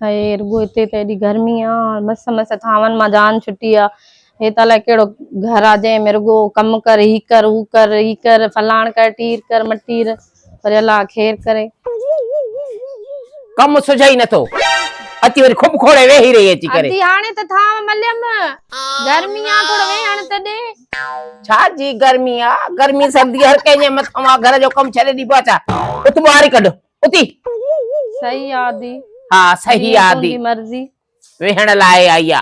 هي رڳو هتي ته ايڏي گرمي آ، مس مس ٿانون مان جان ڇٽي آ. هي ته الائي ڪهڙو گهر آ جنهن ۾ رڳو ڪم ڪر، هي ڪر، هو ڪر، هي ڪر، فلاڻ ڪر، ٽير ڪر، مٽير. پر الله خير ڪري. ڪم سجهئي نٿو. اچي وري کپ کوڙي ويهي رهي اچي ڪري. ادي هاڻي ته ٿانو مليم. گرمي آ ٿورو ويهڻ ته ڏي. ڇا جي گرمي آ، گرمي سردي هر ڪنهن جي مٿان آ، گهر جو ڪم ڇڏي ڏبو آ ڇا؟ اٿ ٻهاري ڪڍ. اٿي. صحيح آ ادي. ها صحيح آ ادي. تنهنجي مرضي. ويهڻ لاء آئي آ.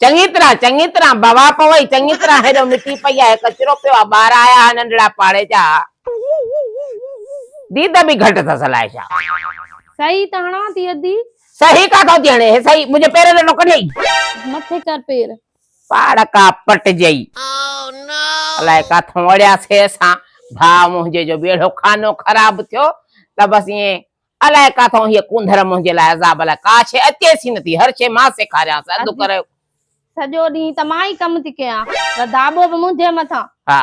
چڱي طرح چڱي طرح بوا پوئي چڱي طرح هيڏو مٽي پئي آهي ڪچرو پيو آ ٻار آيا ها ننڍڙا پاڙي جا ديد به گهٽ اٿس الائي ڇا. صحيح ته هڻان ٿي ادي. صحيح ڪاٿو ٿي هڻي هي صحيح منهنجي پير ڏنو ڪڍيئي. مٿي ڪر پير. پاڙ ڪا پٽجئي. الائي ڪاٿون اڙياسي اسان. ڀاء منهنجي جو به اهڙو خانو خراب ٿيو ته بس ائين الائي ڪاٿون هيء ڪونڌر منهنجي لاء عذاب الائي ڪا شيء اچيس ئي نٿي هر شيء مان سيکاريانس اڌ ڪري. سڄو ڏينهن ته مان ئي ڪم ٿي ڪيان پر داٻو به منهنجي مٿان. ها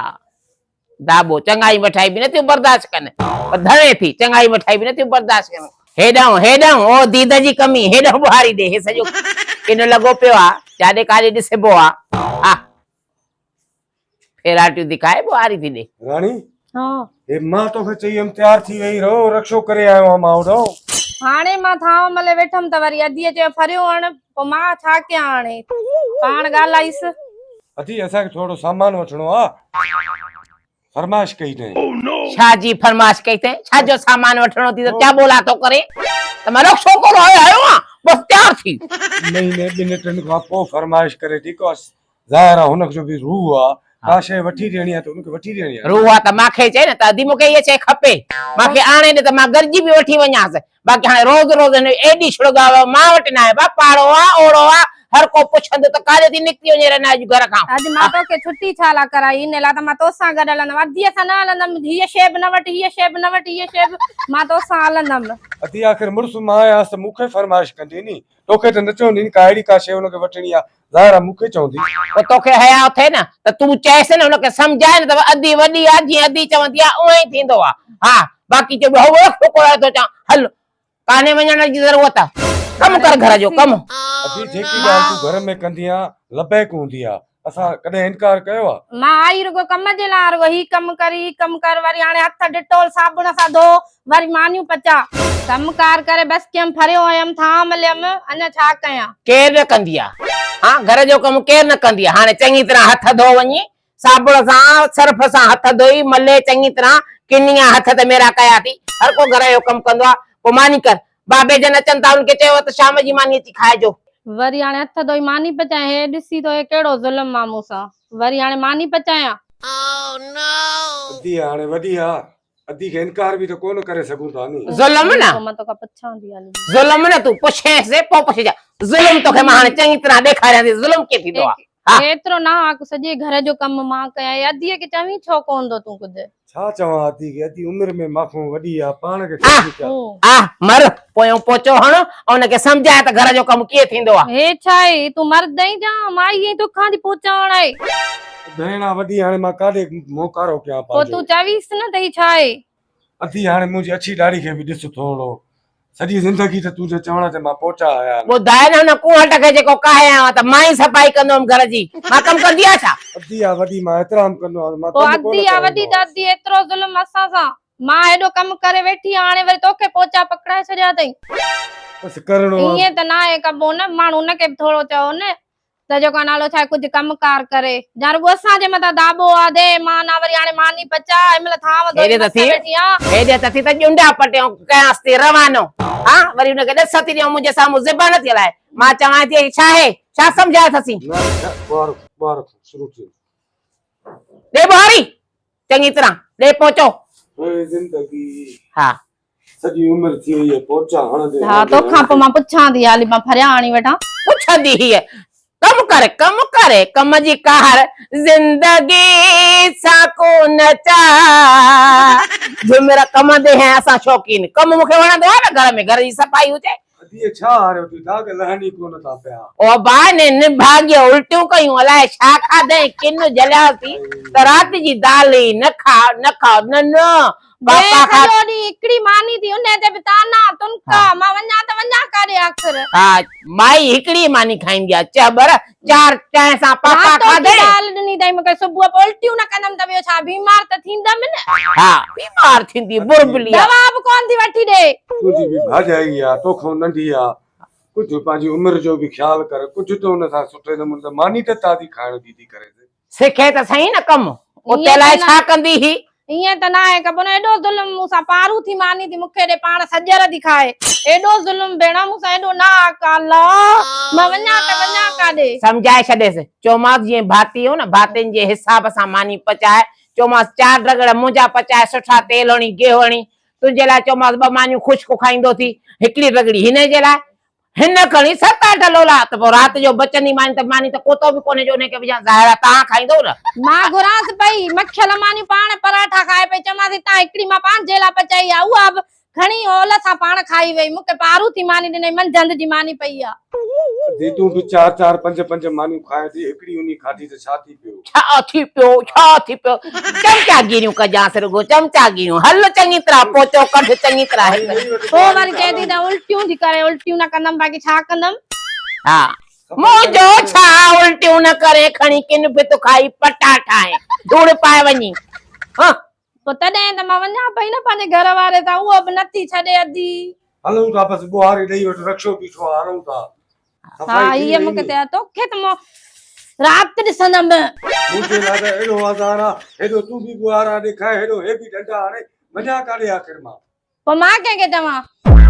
داٻو چڱائي مٺائي به نٿيون برداشت ڪن پر ڌڻي ٿي چڱائي مٺائي به نٿيون برداشت ڪن. هيڏانهن هيڏانهن او ديد جي ڪمي هيڏانهن ٻهاري ڏي هي سڄو ڪن لڳو پيو آ جاڏي ڪاڏي ڏسبو آ ها ڦيراٽيون ٿي کائي ٻهاري ٿي ڏي. راڻي ها هي مان توکي چئي هيم تيار ٿي ويهي رهو رڪشو ڪري آيو آهيان مان هوڏانهن. هاڻي مان ٿانو ملي ويٺم ته وري اديء چيو ڦريو هڻ پوء مان ڇا ڪيان هاڻي پاڻ ڳالهائيس. ادي اسان کي ٿورو سامان وٺڻو آ. فرمائش ڪئي اٿئين. ڇا جي فرمائش ڪئي اٿئين؟ ڇا جو سامان وٺڻو ٿي ته ڪيا ٻولا ٿو ڪرين؟ ته مان رڪشو ڪرو آيو آهيان بس تيار ٿي. مهيني ٻن ٽن کان پوء فرمائش ڪري ٿي ڪو ظاهر آ هن جو به روح آ ڪا شيء وٺي ڏيڻي آ ته هن کي وٺي ڏيڻي آ. روح آ ته مان کي چئي نه ته ادي مون کي هيء شيء کپي مان کي آڻي ڏي ته مان گڏجي به وٺي وڃانس باقي هاڻي روز روز هن ايڏي ڇڙڳاء مان وٽ ناهي با پاڙو آ اوڙو آ هر ڪو پڇندو ته ڪاڏي ٿي نڪتي وڃين رنا اڄ گهر کان. اڄ مان توکي ڇٽي ڇا لا ڪرائي ان لا ته مان توسان گڏ هلندم اديء سان نه هلندم هيء شيء به نه وٺ هيء شيء به نه وٺ هيء شيء به مان توسان هلندم. ادي آخر مڙس مان آهيانس ته مون کي فرمائش ڪندي ني توکي ته نه چوندي ني ڪا اهڙي ڪا شيء هن کي وٺڻي آ ظاهر آ مون کي چوندي. پوء توکي حياء اٿئي نه ته تون چئيس نه هن کي سمجهاء نه ته ادي وڏي آ جيئن ادي چوندي آ اونئن ئي ٿيندو آ ها باقي چئبو هو رکو ڪوڙائي ٿو اچان هل ڪانهي وڃڻ جي ضرورت آ ڪم ڪر گهر جو ڪم. ادي جيڪي ڳالهه تون گهر ۾ ڪندي آن لبيڪ هوندي آ اسان ڪڏهن انڪار ڪيو آ. مان آئي رڳو ڪم جي لاء رڳو هي ڪم ڪر هي ڪم ڪر وري هاڻي هٿ ڊٽول صابڻ سان ڌو وري مانيون پچاء. ڪم ڪار ڪري بس ڪيم ڦريو هيم ٿانء مليم اڃا ڇا ڪيان. ڪير نه ڪندي آ ها گهر جو ڪم ڪير نه ڪندي آ هاڻي چڱي طرح هٿ ڌو وڃي صابڻ سان سرف سان هٿ ڌوئي ملي چڱي طرح ڪنيا هٿ ته ميرا ڪيا ٿي هر ڪو گهر جو ڪم ڪندو آ پوء ماني ڪر بابي جن اچن ٿا انهن کي چيو ته شام جي ماني اچي کائجو. وري هاڻي هٿ ڌوئي ماني پچايان هي ڏسي ٿو هي ڪهڙو ظلم آ مون سان وري هاڻي ماني پچايان. ادي هاڻي وڏي آ ادي کي انڪار به ته ڪونه ڪري سگهون ٿا ني. ظلم نه مان توکان پڇان ٿي هالي. ظلم نه تون پڇينس پوء پڇجان ظلم توکي مان هاڻي چڱي طرح ڏيکاريان ٿي ظلم ڪيئن ٿيندو آ. ها. ايترو نه آ سڄي گهر جو ڪم مان ڪيان اي اديء کي چوين ڇو ڪونه ٿو تون ڪجهه. ڇا چوان ادي کي ادي عمر ۾ مان کان وڏي آ پاڻ کي ڇا ٿي ڪيان. آ مر پويون پوچو هڻ ۽ ان کي سمجهاء ته گهر جو ڪم ڪيئن ٿيندو آ. هي ڇا آهي تون مرد آهين جا مائي آهين توکان ٿي پوچا هڻائي. ڀيڻ آ وڏي هاڻي مان ڪاڏي منهن ڪارو ڪيان پوء پنهنجو. تون چويس نه ته هي ڇا آهي. ادي هاڻي منهنجي اڇي ڏاڙهي کي به ڏس ٿورڙو. سڄي زندگي ته تنهنجي چوڻ تي مان پوچا هنيا آهن. ٻڌاء نه هن ڪونهٽ کي جيڪو ڪاهي آيو آهيان ته مان ئي صفائي ڪندو هيم گهر جي. مان ڪم ڪندي آهيان ڇا؟ ادي آ وڏي مان احترام ڪندو آهيان مان پوء ڪم ڪونه ادي آ وڏي ڪرائيندو ته آهيان. ادي ايترو ظلم اسان سان. مان هيڏو ڪم ڪري ويٺي آهيان هاڻي وري توکي پوچا پڪڙائي ڇڏيا اٿئي. بس ڪرڻو آ. ائين ته ناهي ڪبو نه ماڻهو ان کي به ٿورو چئو نه. ته جيڪو نالو ڇا ڪجهه ڪم ڪار ڪري جا رڳو اسان جي مٿان داٻو آ the مان نا وري هاڻي ماني پچاء هن مهل ٿانو ڌوئي مس ويٺي آن. هيڏي ته ٿي ته ڄنڊا پٽيون ڪيانس ٿي روانو ها وري ان کي ڏس ٿي ڏيون منهنجي سامهون زبان ٿي هلائي مان چوان ٿي هي ڇا آهي ڇا سمجهايو اٿسين. نه نه ٻار ٻار شروع ٿي. ڏي ٻهاري چڱي طرح ڏي پوچو. هي زندگي. ها سڄي عمر ٿي وئي آهي پوچا هڻندي ها توکان پوء مان پڇان ٿي حالي مان ڦريان آڻي وٺان. پڇندي هيء ڪم ڪر ڪم ڪر ڪم جي ڪاهر زندگي سان ڪونه چاهه جهمر ڪم the هين اسان شوقين ڪم مون کي وڻندو آهي نه گهر ۾ گهر جي صفائي هجي. اديء ڇا هاريو ٿي داغ لهن ئي ڪونه ٿا پيا. او ابا ني نڀاڳيء الٽيون ڪيون الائي ڇا کاڌئين ڪن جهلياسين ته رات جي دال ئي نه کاء نه کاء نه نه. پاپا ڀيڻ کا سڄو ڏينهن هڪڙي ماني ٿي انهي تي به طعنا تنڪا مان وڃان ته وڃان ڪاڏي آخر. ها مائي هڪڙي ماني کائيندي آ چه ٻر چار چانهه سان پاپا راتو جي کاڌئي. دال ڏني اٿئي مونکي صبح به الٽيون نه ڪندم ته ٻيو ڇا بيمار ته ٿيندم نه. ها بيمار ٿيندي بربلي آ. دوا به ڪونه ٿي وٺي ڏي. تنهنجي به ڀاڄائي آ توکان ننڍي آ ڪجهه پنهنجي عمر جو به خيال ڪر ڪجهه ته ان سان سٺي نموني ته ماني ته تازي کائڻ جي ٿي ڪريس. سکي ته سهي نه ڪم اتي ائين الائي ته نه ڇا ڪندي هي. ائين ته ناهي ڪبو نه ايڏو ظلم مون سان پارو ٿي ماني ٿي مون کي ڏي پاڻ سڄر ٿي کائي ايڏو ظلم ڀيڻ مون سان ايڏو نه آ ڪا الله مان وڃان ته وڃان ڪاڏي. سمجهائي ڇڏيس چومانس جيئن ڀاتي هو نه ڀاتين جي حساب سان ماني پچائي چومانس چار ڊڳڙ منهنجا پچائي سٺا تيل هڻي گيهه هڻي تنهنجي لاء چومانس ٻه مانيون خشڪ کائيندو ٿي هڪڙي رڳڙي هن جي لاء هن کڻي ست اٺ لولا ته پوء رات جو بچندي ماني ته ماني ته ڪوتو به ڪونهي جو انهي کي وجهان ظاهر آهي توهان کائيندؤ نه. مان گهرانس پئي مکيل مانيون پاڻ پراٺا کائي پئي چوانس هتان هڪڙي مان پنهنجي لاء پچائي آ اها به کڻي اولهه سان پاڻ کائي وئي مون کي پارو ٿي ماني ڏنئي منجهند جي ماني پئي آ. ادي تون به چار چار پنج پنج مانيون کائين ٿي هڪڙي انهي کاڌي ته ڇا ٿي پيو. ڇا ٿي پيو ڇا ٿي پيو چمچا گيريون ڪجانس رڳو چمچا گيريون هل چڱي طرح پوچو ڪڍ چڱي طرح هڪ. پوء وري چئي ٿي ته الٽيون ٿي ڪري الٽيون نه ڪندم باقي ڇا ڪندم. ها منهنجو ڇا الٽيون نه ڪري کڻي ڪن ڀت کائي پٽا ٺاهي ڌوڙ پائي وڃي هه. پوء تڏهن ته مان وڃان پئي نه پنهنجي گهر واري سان اهو به نٿي ڇڏي ادي. هلون ٿا بس ٻوهاري ڏئي وٺ رڪشو بيٺو آ هلون ٿا. ها صفائي ٿي هيء وئي مون کي ني. چيو توکي ته مان رات ڏسندم. منهنجي لاء ته اهڙو آزار آ هيڏو تون به ٻوهارا ڏيکائي هيڏو هي به ڏنڊا هڻي وڃان ڪاڏي آخر مان. پوء مان ڪنهن کي چوان.